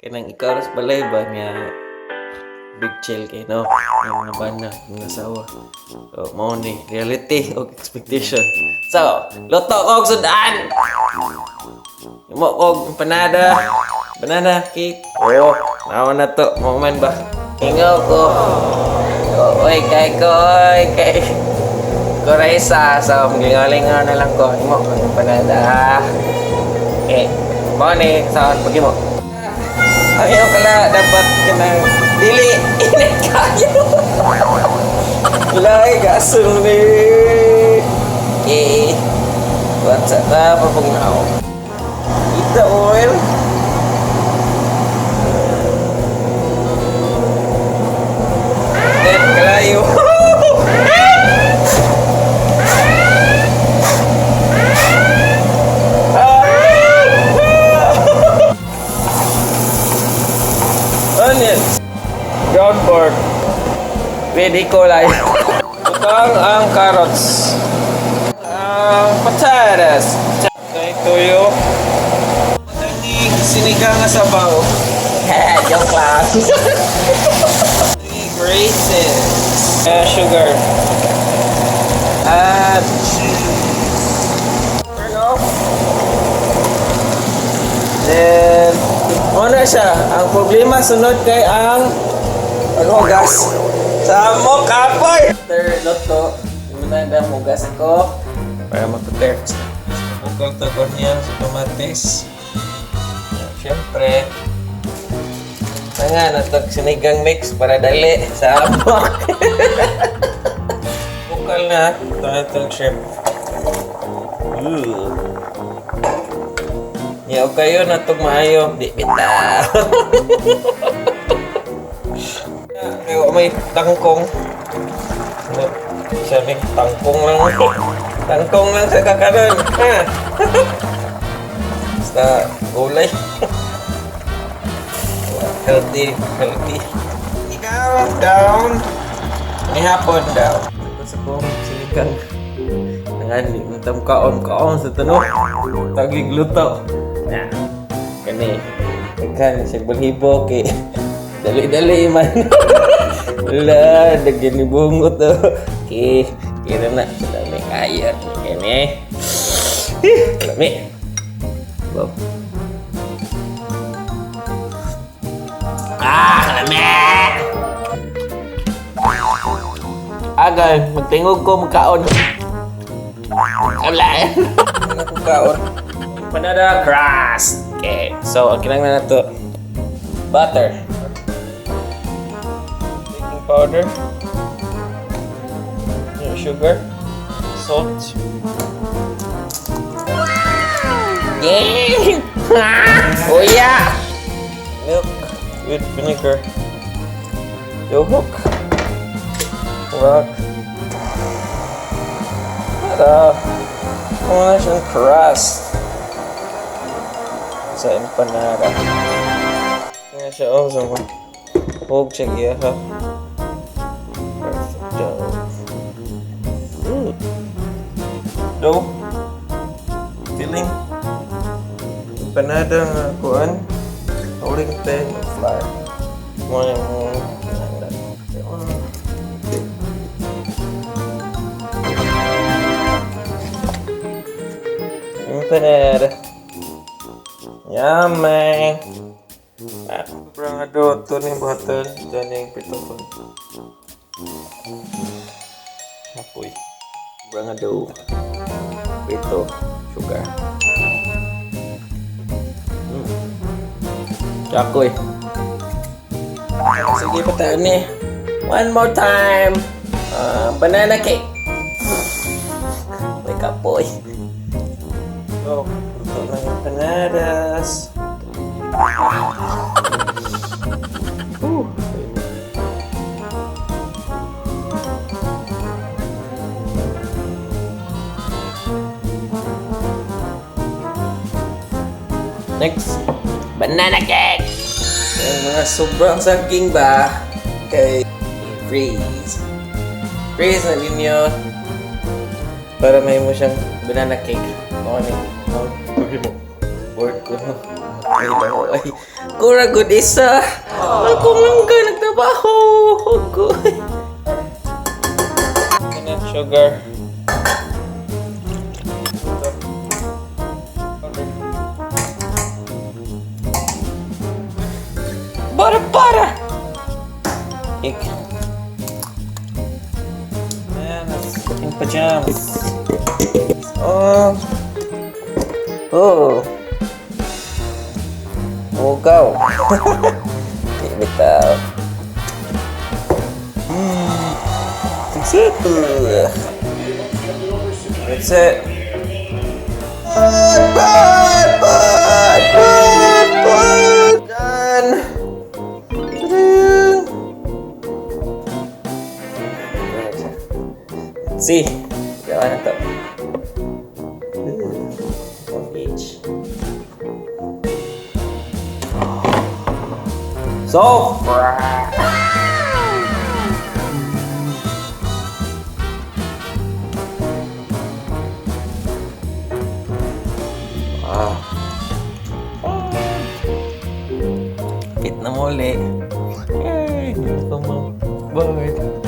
Kanang ikaw ra sa balay ba nga big chill kay, no? Ang mga bana, mga asawa. So, mao ni reality og expectation. So, luto ko og sudan. Himo og empanada. Banana cake. Oh, mao na to. Mao man ba? Ingaw ko. Oh, oy, kay ko, oy, kay. Kuraysa, so maglingaw-lingaw na lang ko. Himo og empanada. Eh, mao ni sa paghimo. Ang iyong kala dapat kanang dili init kayo. Lahi gasol ni. Okay. What's up na papugnaw? Eat the oil. Then kalayo. Onions. Ground pork. With E. coli. Butang ang carrots. Ang patatas. Kay tuyo. Ang sinigang nga sabaw. Joke lang. Raisins. Sugar. Add cheese. Turn off. Then, mao na siya. Ang problema sunod kay ang paghugas. Sa mo kapoy! After luto, muna na hugas ko para mag-prepare. Bukal to onions, kamatis. Siyempre, nga natog sinigang mix para dali sa amok. Bukal na. Ito na itong shrimp. Ooh. Ya, kayo natog maayo. Di bitaw. Kaya may tangkong. Ano? Sabi, tangkong lang. Tangkong lang sa kakanon. Ha? Basta gulay. Healthy, healthy. Ikaw, down. Ni hapon daw. Sa kong sinigang. Nangani, untam kaon, kaon sa tanong. Tagig luto. Na. Kani. Ikan, siya balhibo kay dali-dali man. Wala, dagyan ni bungot to. Okay, kira na. Dami kaya. Kani. Lami. Wow. Ah, lami! Agay, magtingog ko magkaon. Wala. Wala ko kaon. Empanada crust. Okay, so ang kinahanglan na to, butter, baking powder, sugar, salt. Yeah! Oh yeah! Milk with vinegar. Yohok. Rock. Para wala siyang crust sa empanada. Nga siya, oh, so, hug siya giya, ha. Perfect dough. Ooh. Dough. Filling. Empanada nga kuan. Rolling pin, flour. Mo na mo kinahanglan. Empanada. Yummy! Ah, sobrang ado ito ning buhaton, ito ning pitokon. Hapoy. Sobrang ado. Prito, sugar. Chakoy. Sige, patayon ni. One more time. Banana cake. May kapoy. So, luto na yung empanadas. Whew. Next, banana cake! Yung mga sobrang saging ba, kay freeze. Freeze na ninyo para may mo siyang banana cake. Okay ni. Pag mo. Board ko. Ay, ay. Kura gud isa. Akong langga nagtrabaho. Agoy. And sugar. Ito. Powder. Butter, butter! Egg. Man, let's in pajamas. Oh. Oh. Ugaw. Di bitaw. That's it. That's it. Bad, bad, bad, bad, bad. Done. Ta-da. Good. Let's see. Gawa na to. Ooh, one each. So fresh. Ah. Kapit na muli. Yay! Dito mo. Bye.